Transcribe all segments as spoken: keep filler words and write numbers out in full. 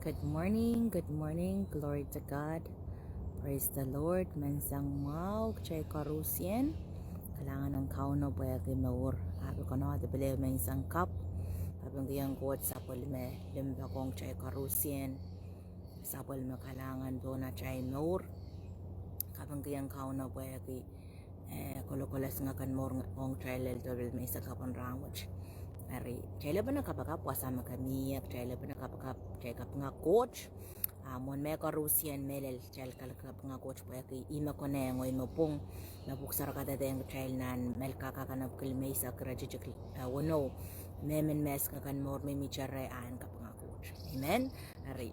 Good morning, good morning, glory to God. Praise the Lord. Menseng mwahu kitail koarusie. Kalahngan en Kauno pwehki mour. Ahpw konehng pil ehu menseng kapw. Kapingkihong Koht sapwellime limpoak ong kitail koarusie. Sapwellime kalahngan pohn atail mour. Kapingkihong Kauno pwehki eh, kolokol esingek en mour ong kitail lel doh lel menseng kapw en rahnwet. Eri, kitail lepene kapakap wasa me ke mie, kitail lepene kapakap, kitail kapinga Koht. Ah, mwohn me koarusie mehlel, kitail kal kapinga Koht pwehki ih me konehng oh ih me pwung, me Pwuhk Sarawi kadehdehng kitail nan Melkahka kanopkil me eisek, iretikitik, eh, weneu, me men me esingek en mour mihmihte reh, ah en kapinga Koht. Amen. Eri,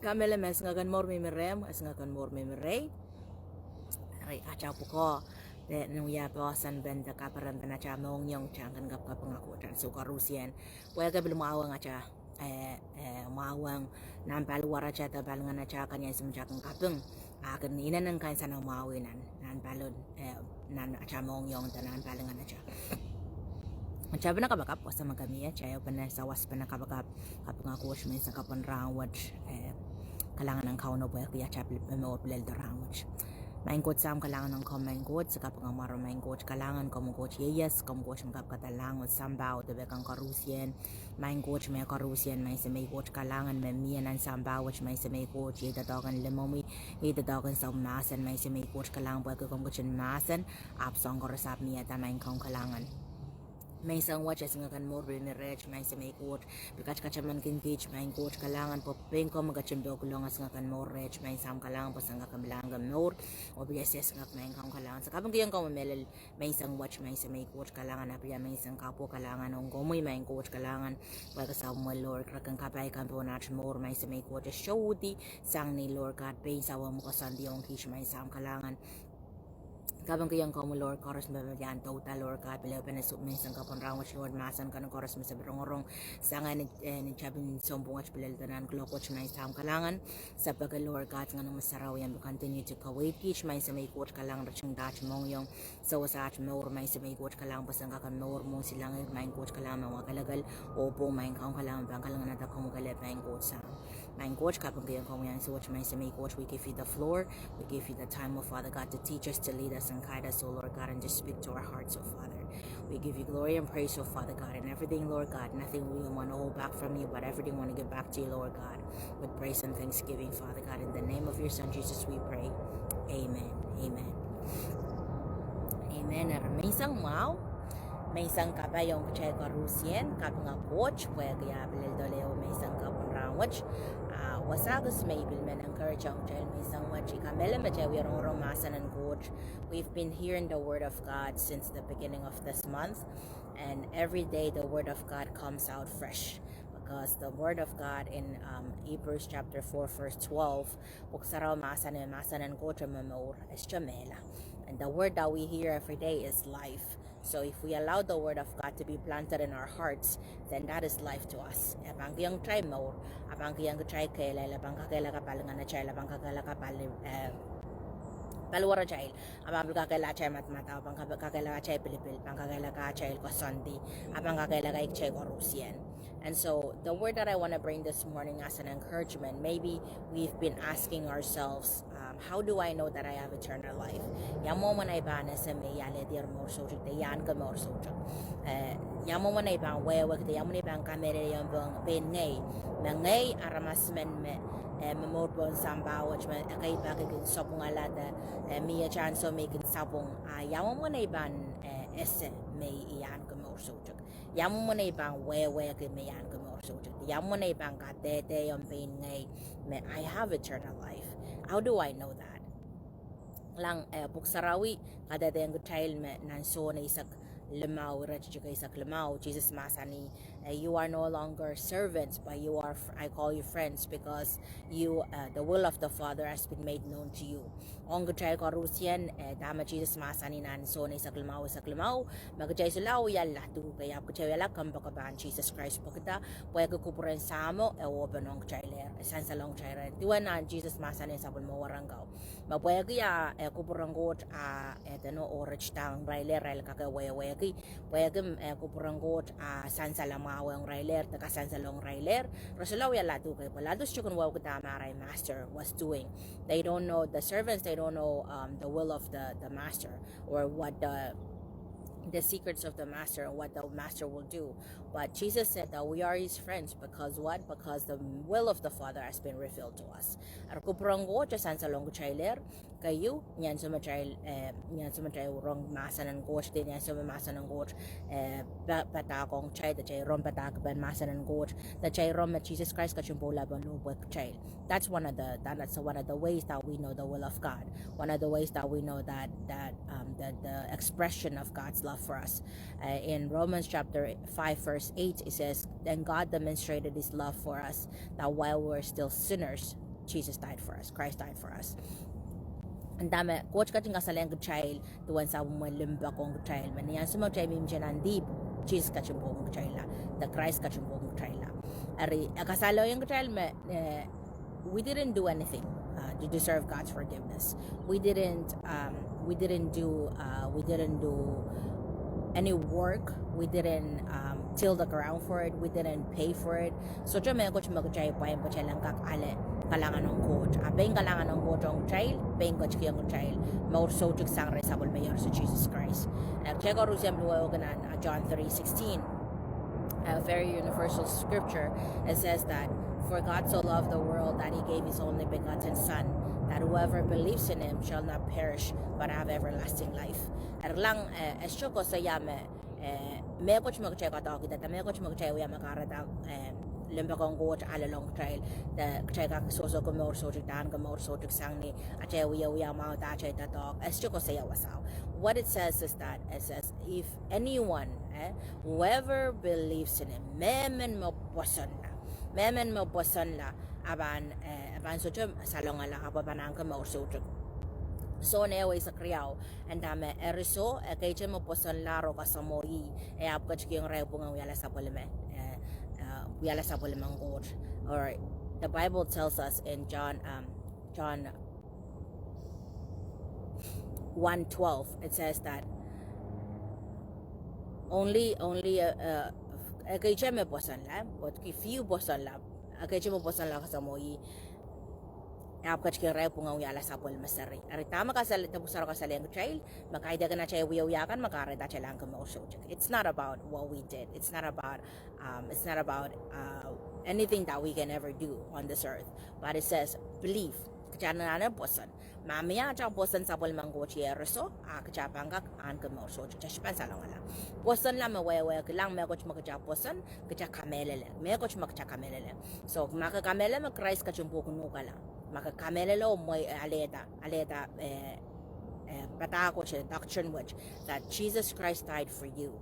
kamehlele me esingek en mour mihmi rehmw, esingek en mour mihmi rehi. Eri, atail pwukoa, de, nin wia poahsoan pen de kaperen pen atail mohngiong, kitail kin kapkapinga Koht ansou koarusie. Pwehki pil mwahuweng atail, eh, eh, mwahuweng nan paliwar atail de palingan atail kan, iei ansou me kitail kin kaping. Ah kin inenen kansenamwahu nan, nan pali, eh, nan atail mohngiong de nan palingan atail. Kitail pene kapakap wasa me ke mie, kitail pene sawas pene kapakap, kapinga Koht menseng kapw en rahnwet, eh, kalahngan en Kauno pwehki atail pil, mour pil lel doh rahnwet. Maing Koht Sahm, kalahngan en komw, Maing Koht, se kapinga mwaromwi, Maing Koht, kalahngan komwi Koht ieias, komwi Koht me kapkada lahng oh sampah oh dipekong koarusie. Maing Koht me koarusie, Maing Semei Koht, kalahngan me mie nan sampah wet, Maing Semei Koht, iei doadoahk en limomwi, iei doadoahk en sapwellimomwi mahsen, Maing Semei Koht, kalahngan pwehki komw ketin mahsen, ahpw soahng koaros ahpw miehda, Maing Kauno kalahngan. Menseng wet esingek en mour pil mihmi reht, Maing Semei Koht, pil kat katamankin kiht, Maing Koht, kalahngan pwe pein komw ketin pil kolong esingek en mour reht, Maing Sahm kalahngan pwe se kak pilahn komw mour, oh pil esingek, Maing Kauno kalahngan. Se kapingkihong komwi mehlel menseng wet, Maing Semei Koht, kalahngan, ah pil menseng kapw oh kalahngan ong komwi, Maing Koht, kalahngan, pwehki sapwellime Lord, re kin kapai kan pohn aht mour, Maing Semei Koht, e sohte uhdi sang ni Lord God, pein sapwellime koasoandi ong kiht, Maing Sahm kalahngan. Kapingkihong komwi Lord, koaros me pahn douda Lord God, pil ehu pene menseng kapw en rahnwet Lord, mahsen kan koaros me se pil rongorong sang ni, eh, ni tapin sounpwong wet pil lel doh nan kuloak wet, Maing Sahm kalahngan. Se peki Lord God, Ngehnomwi Sarawi en pil continue to kaweid kiht, Maing Semei Koht, kalahngan, ritingada aht mohngiong, sewese aht mour, Maing Semei Koht, kalahngan pwe se kak mour mwohn silangih, Maing Koht, kalahngan me mwakelekel oh pwung, Maing Kauno kalahngan, pahn kalinganada komwi kelehpw, Maing Koht Sahm. Maing Koht, kapingkihong komwi ansou wet, Maing Semei Koht, we give you the floor, we give you the time, oh Father God, to teach us, to lead us and guide us, oh Lord God, and to speak to our hearts, oh Father. We give you glory and praise, oh Father God, and everything, Lord God. Nothing we want to hold back from you, but everything we want to give back to you, Lord God, with praise and thanksgiving, Father God. In the name of your Son, Jesus, we pray. Amen. Amen. Amen. Eri menseng mwahu. Menseng kapai ong kitail koarusie, kapinga Koht pwehki ah pil lel doh lel menseng kapw en rahnwet. Ah, wasa kis me I pil men encourage ong kitail menseng wet, I kamehlele me kitail wie rongorong mahsen en Koht. We've been hearing the word of God since the beginning of this month, and every day the word of God comes out fresh. Because the word of God in, um, Hebrews chapter four, verse twelve, Pwuhk Sarawi mahsanih, mahsen en Koht me mour, e sohte mehla. And the word that we hear every day is life. So if we allow the word of God to be planted in our hearts, then that is life to us. E pahn kihong kitail mour, e pahn kihong kitail kehlail, e pahn kakehlaka palinganatail, e pahn kakehlaka pali, eh, paliwaratail, e pahn pil kakehlaka atail madamadau, e pahn ka-, kakehlaka atail pilipil, e pahn kakehlaka atail koasoandi, e pahn kakehlaka kitail koarusie. And so the word that I want to bring this morning as an encouragement, maybe we've been asking ourselves, um, how do I know that I have eternal life? Ia mwomwen ei pahn ese me I alehdi mour soutuk de I ahneki mour soutuk? Eh, ia mwomwen ei pahn wehwehki de ia mwomwen ei pahn kamehlele ong pein ngehi, me ngehi aramas men me, eh, me mour pohn sampah wet me ekei pak I kin sapwungala de, eh, mie ansou me I kin sapwung, ah, ia mwomwen ei pahn, eh, ese me I ahneki mour soutuk? Ia mwomwen ei pahn wehwehki me I ahneki mour soutuk? Ia mwomwen ei pahn kadehde ong pein ngehi me I have eternal life? How do I know that? Kilang, eh, Pwuhk Sarawi kadehdehiong kitail me nan Sohn eisek limau, iretikitik eisek limau, Sises mahsanih, eh, you are no longer servants, but you are, I call you friends, because you, uh, the will of the Father has been made known to you. Ong kitail koarusie, eh, dahme Sises mahsanih nan Sohn eisek limau, eisek limau, me kitail solahr wia ladu kei, ahpw kitail wiahla kompoakepahn Sises Krais pwehki dah? Pwehki kupwuren Sahmo e open ong kitailehr, e sansal ong kitailehr. Duwen nan Sises mahsanih sapwellime wahnpoaron ko, me pwehki ah, eh, kupwuren Koht ah, eh, edeno oh ritidahng irail, irail kak wehwehki, pwehki, eh, kupwuren Koht ah sansal amw mwahu ong irailehr, de kasansalong irailehr. Re solahr wia ladu kei, pwe ladu sohte kin wehwehki dahme arail master was doing. They don't know, the servants, they don't know, um, the will of the, the master, or what the, the secrets of the master, or what the master will do. But Jesus said that we are his friends because what? Because the will of the Father has been revealed to us. Eri kupwur en Koht e sansalong kitailehr. Keieu, ni ansou me kitail, eh, ni ansou me kitail rong mahsen en Koht, de ni ansou me mahsen en Koht, eh, pa-, padahk ong kitail, de kitail rong padahkipen mahsen en Koht, de kitail rong me Sises Krais ketin pwoula pohn lohpwuo kitail. That's one of the, that, that's one of the ways that we know the will of God. One of the ways that we know that, that, um, that the expression of God's love for us. Uh, in Romans chapter five, verse eight, it says, "And God demonstrated his love for us, that while we were still sinners, Jesus died for us, Christ died for us." Dahme Koht ketin kasalehng kitail, duwen sapwellimomwi limpoak ong kitail, me ni ansou me kitail mihmihte nan dihp, Sises ketin pwung kitailla, de Krais ketin pwung kitailla. Eri, e kasalehiong kitail me, eh, we didn't do anything, uh, to deserve God's forgiveness. We didn't, um, we didn't do, uh, we didn't do any work. We didn't, um, till the ground for it. We didn't pay for it. Sohte mehkot me kitail pwain pwe kitail en kak ale kalahngan ong Koht. A pein kalahngan ong Koht ong kitail, pein ketikihong kitail mour soutuk sang rehn sapwellime Sises Krais. Eh, kitail koaros en luhwehki nan, uh, John three sixteen. A very universal scripture. It says that, "For God so loved the world that he gave his only begotten Son, that whoever believes in him shall not perish but have everlasting life." Erlang, eh, e sohte koasoia me, eh, mehkot me kitail kadaukihda, de mehkot me kitail wia me kahrehda, eh, limpoak ong Koht alehlong kitail, de kitail kak sohsohki mour soutuk, de ahneki mour soutuk sang ni atail wiewia mwahu de atail doadoahk. E sohte koasoia wasao. What it says is that, it says, if anyone, eh, whoever believes in him, mehmen me pwosonla, mehmen me pwosonla, a pahn, eh, a pahn sohte salongala, ahpw a pahn ahneki mour soutuk. Sohn ehu eisek riau, nda me eri soh, ekei te me pwosonla oh kasamwo ih, e ahpw ketikihong irail pwungen wiahla sapwellime, eh, eh, wiahla sapwellimen Koht. Or the Bible tells us in John, um, John one twelve, it says that only, only, uh, uh, ekei te me pwosonla, but if you pwosonla, ekei te me pwosonla kasamwo ih, e ahpw ketikihong irail pwungen wiahla sapwellime seri. Eri dahme kasale-, dahme pwuhk sarawi kasalehiong kitail, me kaidehkin atail wiewia kan me kahrehda atail ahneki mour soutuk. It's not about what we did. It's not about, um, it's not about, uh, anything that we can ever do on this earth. But it says, believe. Kitail anahne pwoson. Ma mie atail pwoson sapwellimen Koht iehroso, a kitail pahn kak ahneki mour soutuk, kitail sohte pahn salongala. Pwosonla me wehwehkilang, mehkot me kitail pwoson, kitail kamehlele. Mehkot me kitail kamehlele. So, ma ke kamehlele me Krais ketin pwuhk nuhkala, ma ke kamehlele oh mwein alehda, alehda, eh, eh, padahk wet, doctrine wet, that Jesus Christ died for you.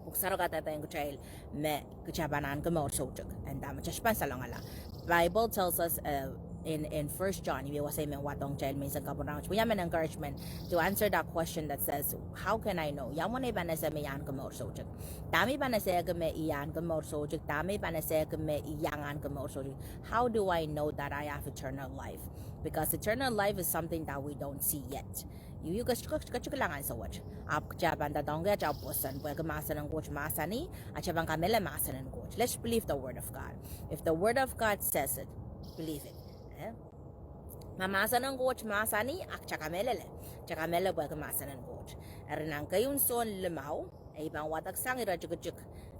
Pwuhk sarawi kadehdehiong kitail me kitail pahn ahneki mour soutuk, nda me kitail sohte pahn salongala. Bible tells us, uh, in, in First John, ih wasa me wadong kitail me insen kapwurehng wet, wia mehn encouragement to answer that question that says, "How can I know?" Ia mwomwen I pahn ese me I ahneki mour soutuk? Dahme I pahn esehki me I ahneki mour soutuk? Dahme I pahn esehki me I iang ahneki mour soutuk? How do I know that I have eternal life? Because eternal life is something that we don't see yet. Ih, ih, ketiket, ketiket kilang ansou wet. Ahpw kitail pahn doadoahngki atail pwoson, pwehki mahsen en Koht mahsanih, atail pahn kamehlele mahsen en Koht. Let's believe the word of God. If the word of God says it, believe it. Eh? Ma mahsen en Koht mahsanih, a kitail kamehlele. Kitail kamehlele pwehki mahsen en Koht. Eri nan keieun Sohn limau, eh, I pahn wadek sang iretikitik,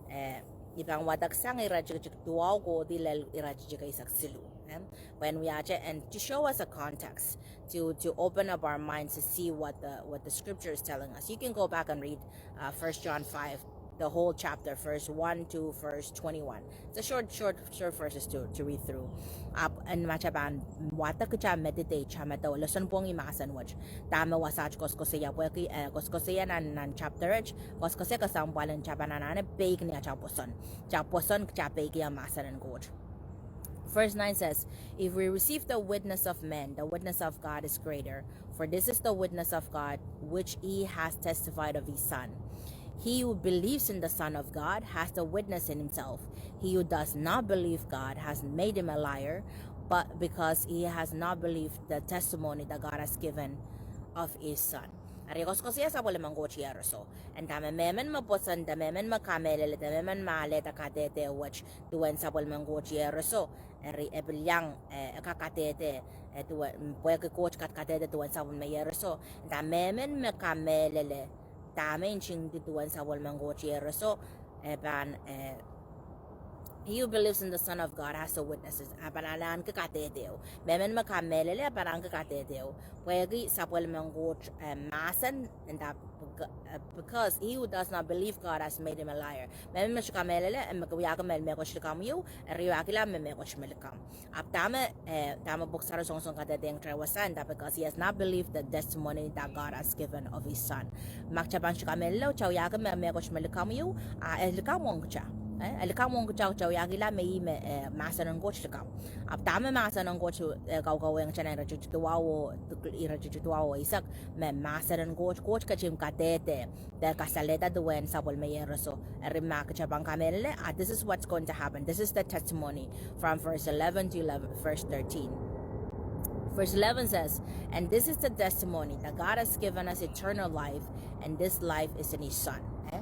eh, I pahn wadek sang iretikitik duwau kohdi lel iretikitik eisek siluh. Eh? When we are to, and to show us a context, to, to open up our minds to see what the, what the scripture is telling us. You can go back and read, uh, First John five, the whole chapter, verse one to verse twenty-one. It's a short, short, short verses to, to read through. Ahpw, en ma kitail pahn wadek, kitail meditate, kitail medewe, lesson pwongih mahsen wet. Dahme wasaht koasoakoasoia pwehki, eh, koasoakoasoia nan, nan chapter wet, koasoakoasoia kesempwal en kitail pahn anahne peik ni atail pwoson. Kitail pwoson, kitail peikiong mahsen en Koht. Verse nine says, "If we receive the witness of men, the witness of God is greater. For this is the witness of God, which he has testified of his Son. He who believes in the Son of God has the witness in himself. He who does not believe God has made him a liar, but because he has not believed the testimony that God has given of his Son." Eri e koasoakoasoia sapwellimen Koht Iehroso. Eri dahme mehmen me pwoson de mehmen me kamehlele de mehmen me alehda kadehde wet duwen sapwellimen Koht Iehroso, eri e pil iang, eh, e kak kadehde, eh, duwe, pwehki Koht kak kadehde duwen sapwellime Iehroso. Eri dahme mehmen me kamehlele dahme ntingdi duwen sapwellimen Koht Iehroso, e pahn, eh, he who believes in the Son of God has a witness. E pahn ahneki kadehdeo. Mehmen me kamehlele e pahn ahneki kadehdeo. Pwehki sapwellimen Koht, eh, mahsen, eri dah, bec-, eh, because he who does not believe God has made him a liar. Mehmen me sohte kamehlele, e me wiahki me mehkot likamw ieu, e wiahkihla me mehkot me likamw. Ahpw dahme, eh, dahme Pwuhk Sarawi songosong kadehdehiong kitail wasa, dah because he has not believed the testimony that God has given of his Son. Ma kitail pahn sohte kamehlele, kitail wiahki me mehkot me likamw ieu, a e likamw ong kitail. Eh, e likamw ong kitail, kitail wiahkihla me ih me, eh, mahsen en Koht likamw. Ahpw dahme mahsen en Koht, eh, kaukauwehng kitail nan iretikitik duwau, iretikitik duwau eisek, me mahsen en Koht, Koht ketin kadehde de kasalehda duwen sapwellime Iehroso. Eri ma kitail pahn kamehlele, ah, this is what's going to happen. This is the testimony from verse eleven to eleven, verse thirteen. Verse eleven says, "And this is the testimony that God has given us eternal life, and this life is in his Son." Eh?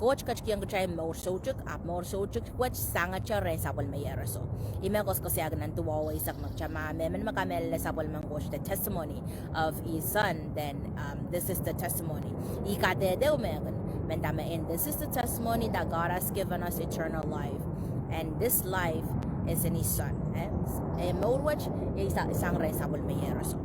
Koht ketikihong kitail mour soutuk, ahpw mour soutuk wet sangete rehn sapwellime Iehroso. Ih me koasoakoasoiahki nan duwau eisek me kitail ma mehmen me kamehlele sapwellimen Koht, the testimony of his Son, then, um, this is the testimony. Ih kadehde mehkan, me dahme, "And this is the testimony that God has given us eternal life, and this life is in his Son." Eh? Eh, mour wet, eh, sa-, sang rehn sapwellime Iehroso.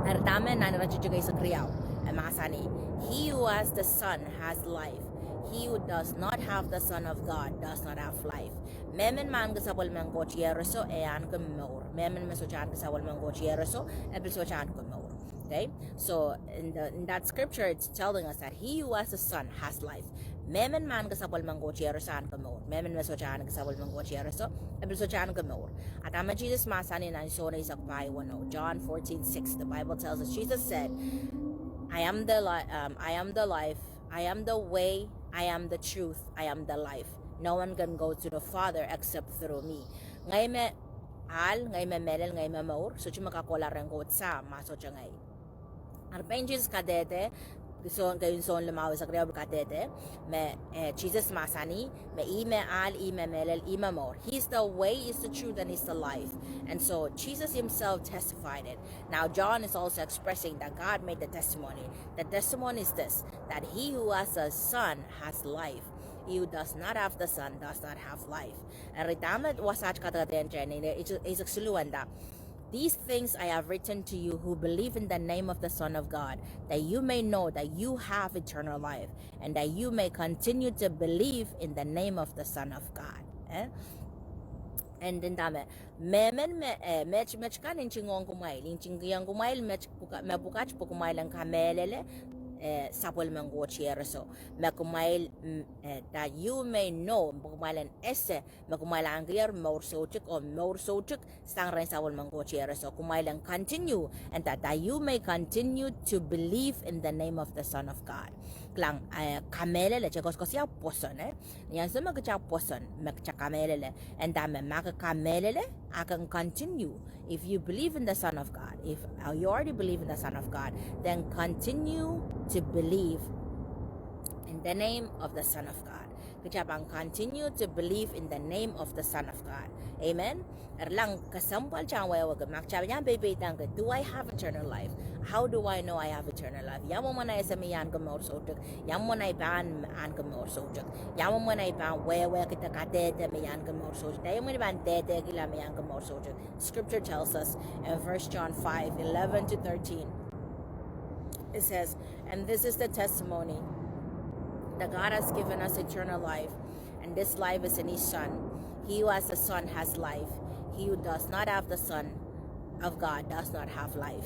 Eri dahme nan iretikitik eisek riau, eh, mahsanih, "He who has the Son has life. He who does not have the Son of God does not have life." Mehmen me ahneki sapwellimen Koht Iehroso, e ahneki mour. Mehmen me sohte ahneki sapwellimen Koht Iehroso, e pil sohte ahneki mour. Okay? So, in the, in that scripture, it's telling us that he who has the Son has life. Mehmen me ahneki sapwellimen Koht Iehroso ahneki mour. Mehmen me sohte ahneki sapwellimen Koht Iehroso, e pil sohte ahneki mour. A dahme Sises mahsanih nan Sohn eisek pahieu weneu, John fourteen six, the Bible tells us, Jesus said, "I am the li-, um, I am the life, I am the way, I am the truth, I am the life. No one can go to the Father except through me." Ngehi me ahl, ngehi me mehlel, ngehi me mour, sohte me kak kohla rehn Koht Sahm ma sohte ngehi. Eri pein Sises kadehde, Sohn, keieun Sohn limau eisek riau pil kadehde, me, eh, Sises mahsanih, me ih me ahl, ih me mehlel, ih me mour. He is the way, he is the truth, and he is the life. And so Jesus himself testified it. Now John is also expressing that God made the testimony. The testimony is this, that he who has a Son has life. He who does not have the Son does not have life. Eri dahme wasaht kadehdehiong kitail nan eisek siluh, dah, "These things I have written to you who believe in the name of the Son of God, that you may know that you have eternal life, and that you may continue to believe in the name of the Son of God." Eh? And then dahme, mehmen me, eh, met, met kan ntingihong kumwail, ntingihong kumwail met pwuka-, mepwukat pwe kumwail en kamehlele, eh, sapwellimen Koht Iehroso. Me kumwail, mm, eh, that you may know, pwe kumwail en ese, me kumwail ahnekier mour soutuk, oh mour soutuk sang rehn sapwellimen Koht Iehroso. Kumwail en continue, and that, that you may continue to believe in the name of the Son of God. Kilang, eh, kamehlele, kitail koasoakoasoia pwoson, eh? Ni ansou me kitail pwoson, me kitail kamehlele. And dahme, ma ke kamehlele, a ke en continue. If you believe in the Son of God, if, uh, you already believe in the Son of God, then continue to believe in the name of the Son of God. Kitail pahn continue to believe in the name of the Son of God. Amen. Erlang kesempwal kitail wehwehki, ma kitail iang peipeidangi, "Do I have eternal life? How do I know I have eternal life?" Ia mwomwen ahi ese me I ahneki mour soutuk? Ia mwomwen ahi pahn ahneki mour soutuk? Ia mwomwen ahi pahn wehwehki de kadehde me I ahneki mour soutuk? Ia mwomwen ahi pahn dehdehkihla me I ahneki mour soutuk? Scripture tells us in First John five eleven to thirteen, it says, "And this is the testimony, that God has given us eternal life, and this life is in his Son. He who has the Son has life. He who does not have the Son of God does not have life.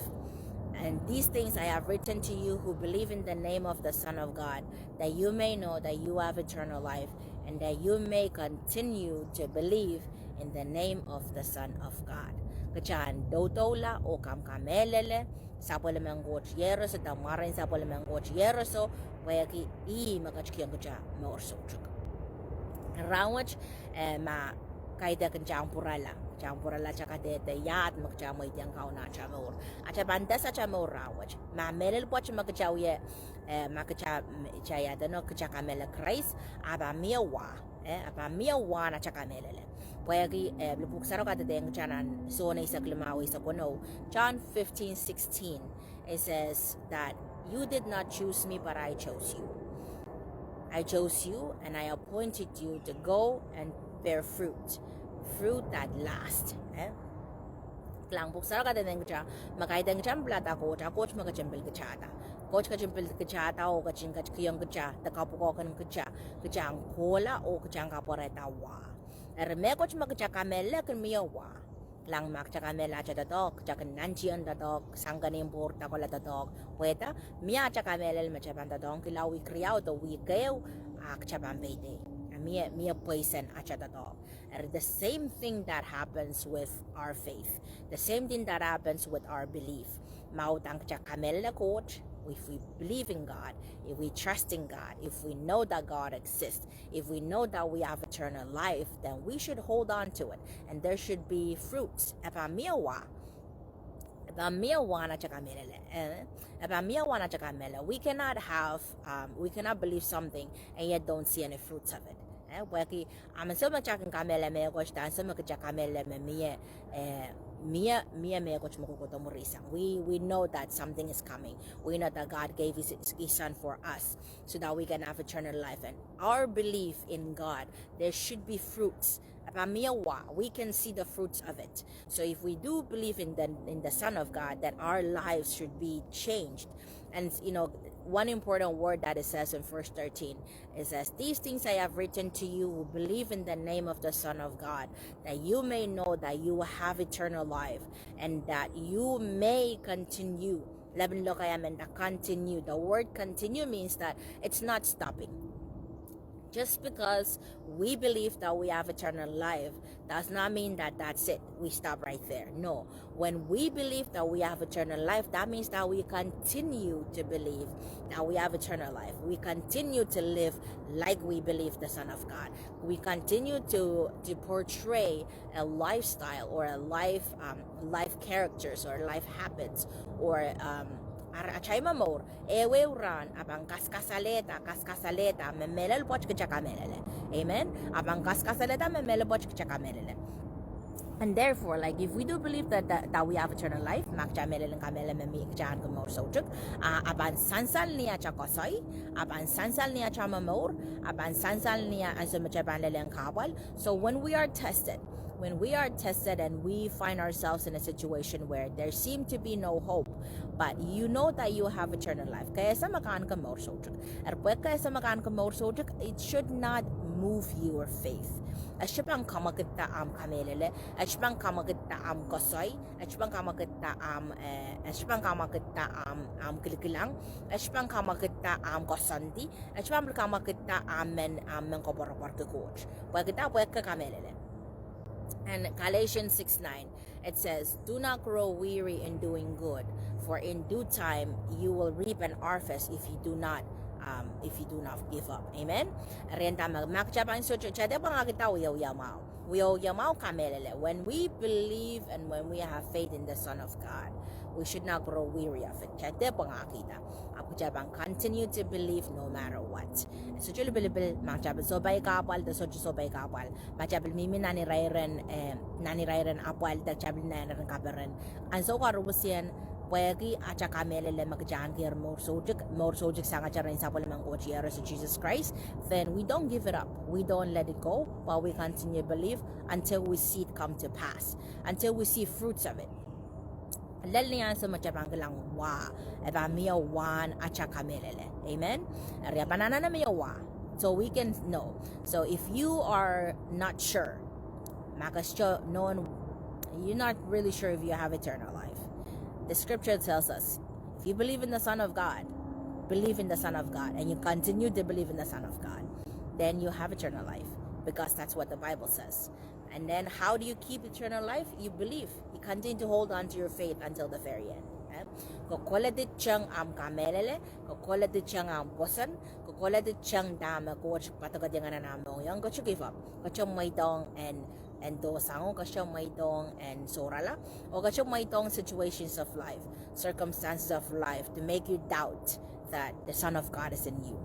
And these things I have written to you who believe in the name of the Son of God, that you may know that you have eternal life, and that you may continue to believe in the name of the Son of God." Kitail en doudoula oh kamkamehlele sapwellimen Koht Iehroso, de mwaren sapwellimen Koht Iehroso, pwehki ih me ketikihong kitail mour soutuk. Rahnwet, eh, ma kaidehk kitail en pwurala, Kita pwurala ata kadehde iahd me kita mweidohng Kauno ata mour. Ata pahn dehse ata mour rahnwet. Ma mehlel pwoat me kita wie, eh, ma kita, mm, kita iahd, no, kita kamehlele Krais, a pahn mie wa, eh, a pahn mie wa ata kamehlele. Pwehki, eh, pil Pwuhk Sarawi kadehdehiong kita nan Sohn eisek limau eisek weneu, John fifteen sixteen. It says that you did not choose me, but I chose you. I chose you and I appointed you to go and bear fruit, fruit that last. Eh? Kilang, Pwuhk Sarawi kadehdehiong kita, me kaidehn kita me pilada Koht, a Koht me ketin pil kitahda. Koht ketin pil kitahda oh ketin ketikihong kita, de kapwukoahkin kita, kita en kohla oh kita en kapwarehda wa. Eri mehkot me kita kamehlele kin mie wa. Kilang, ma kita kamehlele ata doadoahk, kita kin nantihong doadoahk, sang kenen pwurda kohla doadoahk. Pwehda, mie ata kamehlele me kita pahn doadoahngkihla wihk riau de wihk ehu, a kita pahn peideik. A mie, mie pweisen ata doadoahk. Eri the same thing that happens with our faith. The same thing that happens with our belief. Ma uhdahn kita kamehlele Koht, if we believe in God, if we trust in God, if we know that God exists, if we know that we have eternal life, then we should hold on to it. And there should be fruits. E pahn mie wa. E pahn mie wa ata kamehlele. Eh? E pahn mie wa ata kamehlele. We cannot have, um, we cannot believe something and yet don't see any fruits of it. Eh? Pwehki, a ansou me kita kin kamehlele mehkot, da ansou me kita kamehlele me mie, eh, mie, mie mehkot me kohkohdo mwurin sang. We, we know that something is coming. We know that God gave his, his son for us so that we can have eternal life. And our belief in God, there should be fruits. E pahn mie wa, we can see the fruits of it. So if we do believe in the, in the Son of God, then our lives should be changed. And, you know, one important word that it says in verse thirteen, it says, "These things I have written to you who believe in the name of the Son of God, that you may know that you have eternal life, and that you may continue." Lepin lokaia men, the continue. The word continue means that it's not stopping. Just because we believe that we have eternal life does not mean that that's it. We stop right there. No. When we believe that we have eternal life, that means that we continue to believe that we have eternal life. We continue to live like we believe the Son of God. We continue to, to portray a lifestyle or a life, um, life characters or life habits or, um, ar-, atail momour. Ehuehu rahn, a pahn kaskasalehda, kaskasalehda me mehlel pwoat kita kamehlele. Amen. A pahn kaskasalehda me mehlel pwoat kita kamehlele. And therefore, like, if we do believe that, that, that we have eternal life, ma kita mehlel en kamehlele me mie kita ahneki mour soutuk, a, a pahn sansal ni ata koasoi, a pahn sansal ni ata momour, a pahn sansal ni ansou me kita pahn lel en kahpwal. So when we are tested, when we are tested and we find ourselves in a situation where there seem to be no hope, but you know that you have eternal life. Ke ese me ke ahneki mour soutuk. Eri pwehki ke ese me ke ahneki mour soutuk, it should not move your faith. E sohte pahn kamwakidda ahmw kamehlele, e sohte pahn kamwakidda ahmw koasoi, e sohte pahn kamwakidda ahmw, eh, e sohte pahn kamwakidda ahmw, ahmw kilikilang, e sohte pahn kamwakidda ahmw koasoandi, e sohte pahn pil kamwakidda ahmw men, ahmw men koapworopworki Koht. Pwehki dah? Pwehki ke kamehlele. And Galatians six nine, it says, "Do not grow weary in doing good, for in due time you will reap an harvest if you do not, um, if you do not give up." Amen. Eri nda ma, ma kita pahn sohte, kita dehr pwangahkihda wiewia mwahu. Wiewia mwahu kamehlele. When we believe and when we have faith in the Son of God, we should not grow weary of it. Kita dehr pwangahkihda. Ahpw kita pahn continue to believe no matter what. Sohte lipilipil ma kita pil sohpai kahpwal de sohte sohpai kahpwal. Ma kita pil mihmi nan irairen, eh, nan irairen apwal de kita pil nan irairen kaperen. Ansou koaros, pwehki ata kamehlele me kita ahneki mour soutuk, mour soutuk sang ata rehn sapwellimen Koht, Iehros Jesus Christ, then we don't give it up. We don't let it go, but we continue to believe until we see it come to pass, until we see fruits of it. Lel ni ansou me kita pahn kilang wa, e pahn mie wahn ata kamehlele. Amen. Eri e pahn anahne mie wa. So we can know. So if you are not sure, ma ke sohte known, you're not really sure if you have eternal life. The scripture tells us, if you believe in the Son of God, believe in the Son of God, and you continue to believe in the Son of God, then you have eternal life, because that's what the Bible says. And then how do you keep eternal life? You believe. You continue to hold on to your faith until the very end. Eh? Ke koledi teng ahmw kamehlele, ke koledi teng ahmw pwoson, ke koledi teng dahme Koht padokedieng nan ahmw mohngiong, ke sohte give up. Ke sohte mweidohng en, en dohsang, oh ke sohte mweidohng en sohrala, oh ke sohte mweidohng situations of life, circumstances of life to make you doubt that the Son of God is in you.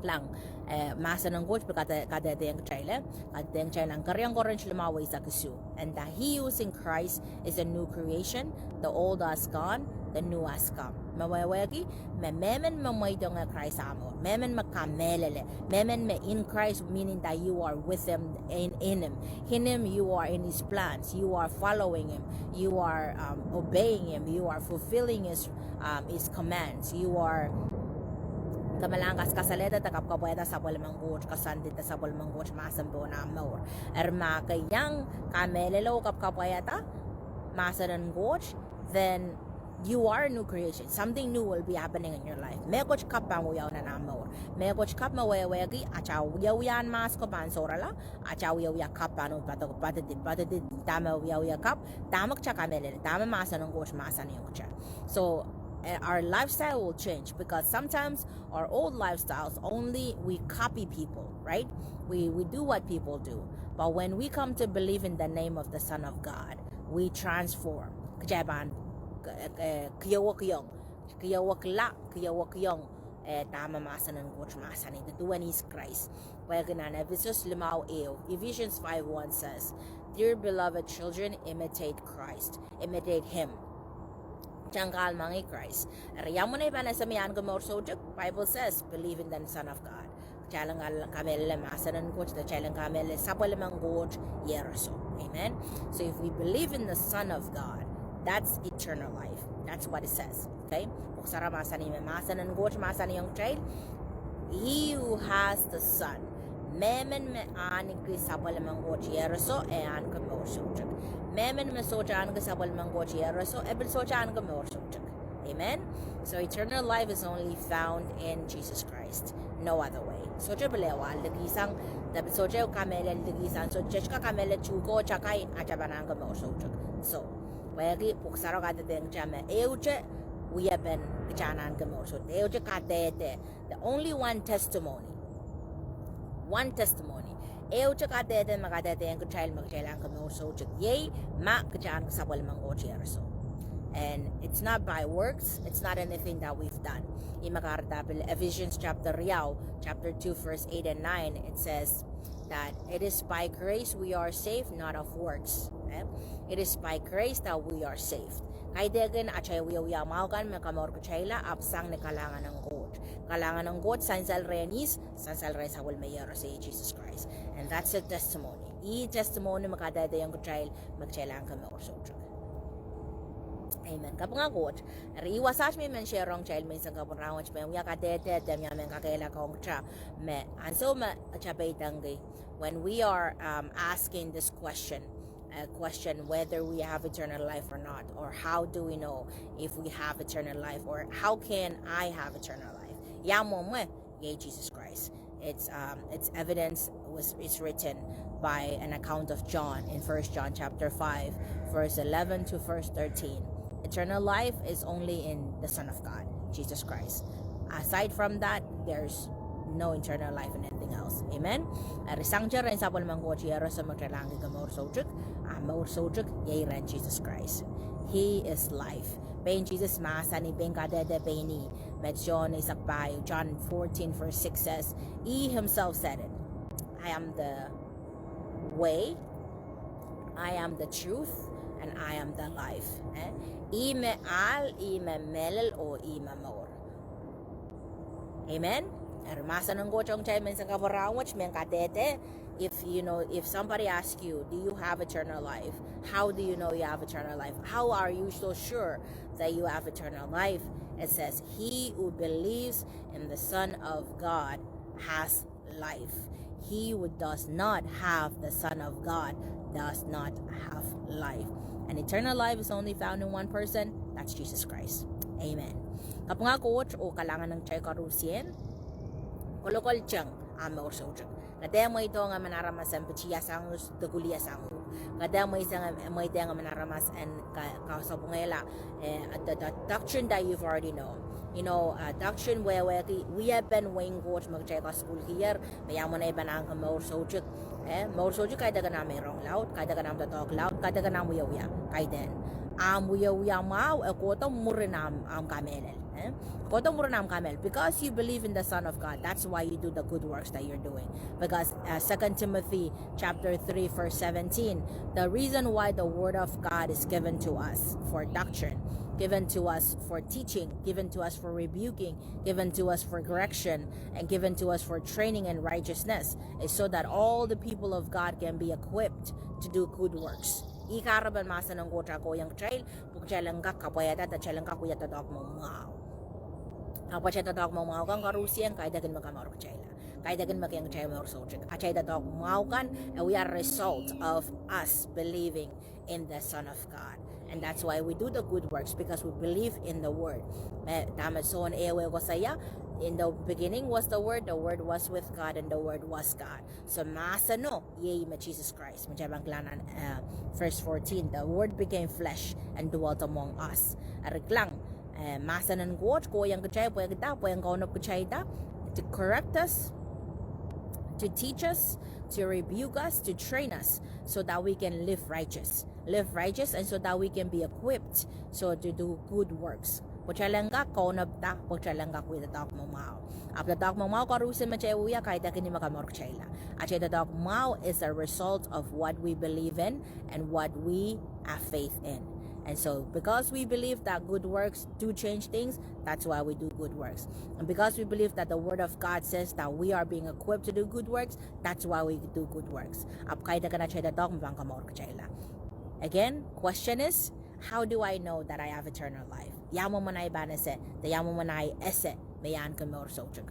Kilang, eh, mahsen en Koht pil kade-, kadehdehiong kitail, eh, kadehdehiong kitail nan keriau Korint limau eisek isuh. And that he who is in Christ is a new creation, the old has gone, the new has come. Me wehwehki, me, mehmen me mweidohng Krais ah mour, mehmen me kamehlele, mehmen me in Christ, meaning that you are with him, in, in him. In him, you are in his plans, you are following him, you are, um, obeying him, you are fulfilling his, um, his commands, you are, ke mehlel kaskasalehdahda, kapwkapwaiada sapwellimen Koht, koasoandi sapwellimen Koht mahsen pohn ah mour. Eri ma ke iang kamehlele oh kapwkapwaiada mahsen en Koht, then you are a new creation. Something new will be happening in your life. Mehkot kapw pahn wiawi nan ah mour. Mehkot kapw me wehwehki, atail wiewia en mahs ko pahn sohrala, atail wiewia kapw pahn padok, padidi, padidi, dahme wiewia kapw, dahme kitail kamehlele, dahme mahsen en Koht mahsanihong kitail. So, eh, our lifestyle will change because sometimes our old lifestyles only we copy people, right? We, we do what people do. But when we come to believe in the name of the Son of God, we transform. Kitail pahn, eh, eh, kihwekiong, kihwekila, kihwekiong, eh, dahme mahsen en Koht mahsanih, the duwen is Christ. Pwehki nan Episos limau ehu, Ephesians five one says, "Dear beloved children, imitate Christ." Imitate him. Tang kahlemengih Krais. Eri ia mwomwen ei pahn ese me I ahneki mour soutuk? Bible says, believe in the Son of God. Kitail en kal-, kamehlele mahsen en Koht, kitail en kamehlele sapwellimen Koht iehroso. Amen. So if we believe in the Son of God, that's eternal life. That's what it says. Okay? Pwuhk Sarawi mahsanih me mahsen en Koht mahsanihong kitail, he who has the Son, mehmen me ahneki sapwellimen Koht iehroso, e ahneki mour soutuk. Mehmen me sohte ahneki sapwellimen Koht iehroso, e pil sohte ahneki mour soutuk. Amen. So eternal life is only found in Jesus Christ. No other way. Sohte pil ehu ahl likihsang, de pil sohte kamehlele likihsang, sohte kak kamehlele tuhke oh takai, atail pahn ahneki mour soutuk. So, pwehki Pwuhk Sarawi kadehdehiong kitail me ehute wiepen kitail en ahneki mour soutuk. Ehute kadehde. The only one testimony. One testimony. Ehute kadehde me kadehdehiong kitail me kitail ahneki mour soutuk, iei ma kitail ahneki sapwellimen Koht iehroso. And it's not by works, it's not anything that we've done. Ih me kahrehda pil Ephesians chapter riau, chapter two, verse eight and nine, it says that it is by grace we are saved, not of works. Eh? It is by grace that we are saved. Kaidehkin atail wiewia mwahu kan me komour kitailla, ahpw sang ni kalahngan en Koht. Kalahngan en Koht sansal rehn ihs? Sansal rehn sapwellime iehroso, iei Jesus Christ. And that's a testimony. Ih testimony me kadehdehiong kitail me kitail ahneki mour soutuk. Amen. Kapinga Koht. Eri ih wasaht me I men share ong kitail menseng kapwung rahnwet, me wia kadehde de mie mehn kakehlaka ong kitail me ansou me kitail peidengki, when we are, um, asking this question, a question whether we have eternal life or not, or how do we know if we have eternal life, or how can I have eternal life? Ia mwomwe? Iei Jesus Christ. It's, um, its evidence was, is written by an account of John in First John chapter five, verse eleven to verse thirteen. Eternal life is only in the Son of God, Jesus Christ. Aside from that, there's no eternal life in anything else. Amen. Eri sangete rehn sapwellimen Koht iehroso me kitail ahneki mour soutuk, a mour soutuk iei rehn Jesus Christ. He is life. Pein Jesus mahsanih, pein kadehde pein ih. Met John eisek pahieu, John fourteen verse six says, he himself said it. I am the way, I am the truth, and I am the life. Eh? Ih me ahl, ih me mehlel, oh ih me mour. Amen. Eri mahsen en Koht ong kitail menseng kapwung rahnwet, mehn kadehde, if, you know, if somebody asks you, do you have eternal life? How do you know you have eternal life? How are you so sure that you have eternal life? It says, he who believes in the Son of God has life. He who does not have the Son of God does not have life. And eternal life is only found in one person, that's Jesus Christ. Amen. Kapinga Koht oh kalahngan ong kitail koarusie. Kolokol teng ah mour soutuk. Ke dehr mweidohng emen aramas en pitihasang uhk de kulihasang uhk. Ke dehr mweisang, mweidehng emen aramas en ka, kasapwungehla, eh, the, the doctrine that you've already known. You know, uh, doctrine wehwehki wiepen wehin Koht me kitail kasukuhlkier, me ia mwomwen ei pahn ahneki mour soutuk. Eh, mour soutuk kaidehkin ahmw meirong laud, kaidehkin ahmw doadoahk laud, kaidehkin ahmw wiewia, kaidehn. Ahmw wiewia mwahu, e kohdo mwurin ahmw, ahmw kamehlel. Eh? Kohdo mwurin ahmw kamehlel. Because you believe in the Son of God, that's why you do the good works that you're doing. Because, uh, Second Timothy chapter three, verse seventeen, the reason why the word of God is given to us for doctrine, given to us for teaching, given to us for rebuking, given to us for correction, and given to us for training in righteousness, is so that all the people of God can be equipped to do good works. Ih kahrepen mahsen en Koht kohieng kitail, pwe kitail en kak kapwaiada, de kitail en kak wia doadoahk mwahu. Ahpw atail doadoahk mwahu kan koaruhsie kaidehkin me kamour kitail. Kaidehkin me kihong kitail mour soutuk. Atail doadoahk mwahu kan, e wia result of us believing in the Son of God. And that's why we do the good works, because we believe in the word. Me dahme Sohn ehu koasoia, in the beginning was the Word, the Word was with God, and the Word was God. So mahseno iei me Sises Krais. Me kitail pahn kilang nan, uh, verse fourteen, the Word became flesh and dwelt among us. Eri kilang, eh, mahsen en Koht kohieng kitail pwehki dah? Pwe en kaunop kitail dah? To correct us, to teach us, to rebuke us, to train us, so that we can live righteous. Live righteous, and so that we can be equipped, so to do good works. Pwe kitail en kak kaunop dah? Pwe kitail en kak wia doadoahk mwahu. Ahpw doadoahk mwahu koaruhsie me kitail wia kaidehkin me kamour kitail. Atail doadoahk mwahu is a result of what we believe in and what we have faith in. And so, because we believe that good works do change things, that's why we do good works. And because we believe that the Word of God says that we are being equipped to do good works, that's why we do good works. Ahpw kaidehkin atail doadoahk me pahn kamour kitail. Again, question is, how do I know that I have eternal life? Ia mwomwen ei pahn ese, de ia mwomwen ei ese me I ahneki mour soutuk?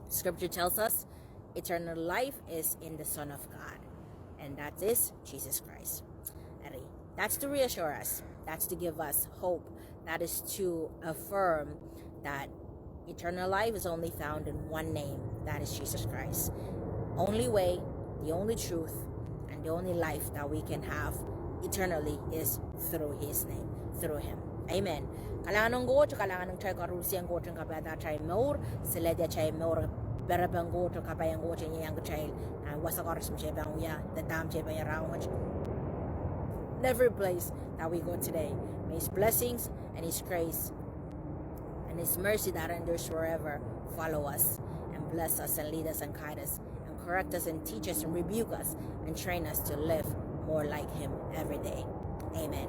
Scripture tells us eternal life is in the Son of God, and that is Jesus Christ. Eri, that's to reassure us, that's to give us hope, that is to affirm that eternal life is only found in one name, that is Jesus Christ. Only way, the only truth, and the only life that we can have eternally is through his name, through him. Amen. Kalahngan en Koht, kalahngan en kitail koaruhsie, Koht en kapaiada atail mour, selehdi atail mour, perepen Koht, kapai en Koht en ieiang kitail, ah, wasa koaros me kitail pahn wia, de dahme kitail pahn wia rahnwet. In every place that we go today, may his blessings and his grace and his mercy that endures forever follow us and bless us and lead us and guide us and correct us and teach us and rebuke us and train us to live more like him every day. Amen.